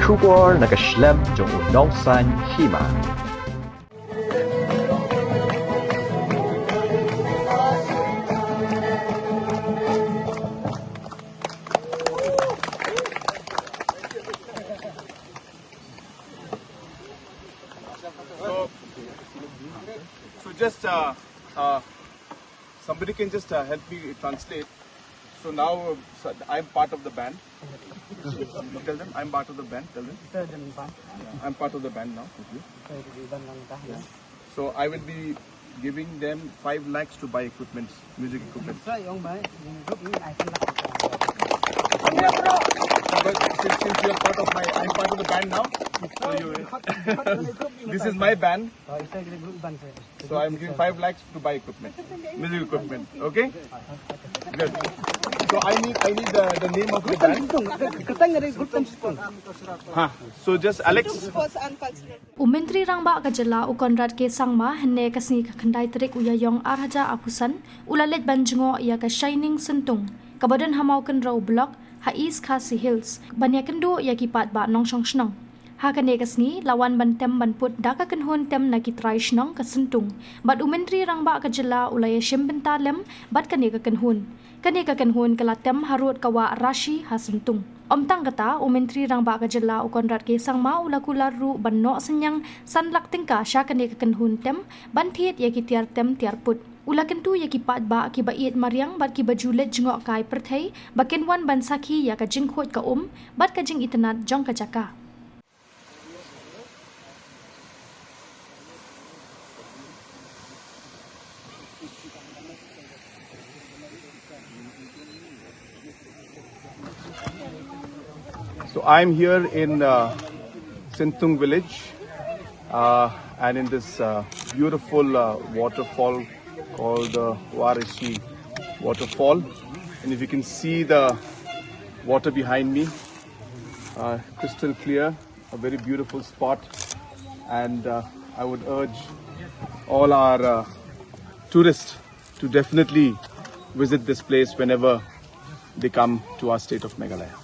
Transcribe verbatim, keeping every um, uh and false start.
Khubor na ka shlem jong u nongsaiñ hima. So just uh, uh, somebody can just uh, help me translate. So now uh, so I'm part of the band. Tell them I'm part of the band. Tell them I'm part of the band now. Okay. So I will be giving them five lakhs to buy equipments, music equipment. But since, since you're part of my, I'm part of the band now. So you, this is my band. So I'm giving five lakhs to buy equipment, music equipment. Okay? Good. So I need, I need the, the name of the band. Ha. So just Alex. U Myntri Rangbah ka jylla u Conrad K Sangma hynne ka sngi ka khyndai tarik u Ïaïong ar hajar arphew san u la leit ban jngoh ïa ka Shining Syntung kaba don ha Mawkynrew Block ha East Khasi Hills ban ïakynduh ïa ki paidbah nongshong shnong. Ha kane ka sngi la wan ban tem ban put da ka kynhun tem na ki trai shnong ka Syntung bad u Myntri Rangbah ka jylla u la ïashim bynta lem bad kane ka kynhun. Kane ka kynhun ka la tem harud ka wah Rashi ha Syntung. Ym tang kata, u Myntri Rangbah ka jylla u Conrad K Sangma u la kular ruh ban noh synñiang san lak tyngka sha kane ka kynhun tem ban thied ïa ki tiar tem tiar put. U la kyntu ïa ki paidbah kiba ïeit mariang bad kiba ju leit jngoh kai pyrthei ba kin wan ban sakhi ïa ka jingkhuid ka um bad ka jingitynnad jong ka jaka. So I'm here in uh, Syntung village uh, and in this uh, beautiful uh, waterfall called the Warishi waterfall. And if you can see the water behind me, uh, crystal clear, a very beautiful spot. And uh, I would urge all our uh, tourists to definitely visit this place whenever they come to our state of Meghalaya.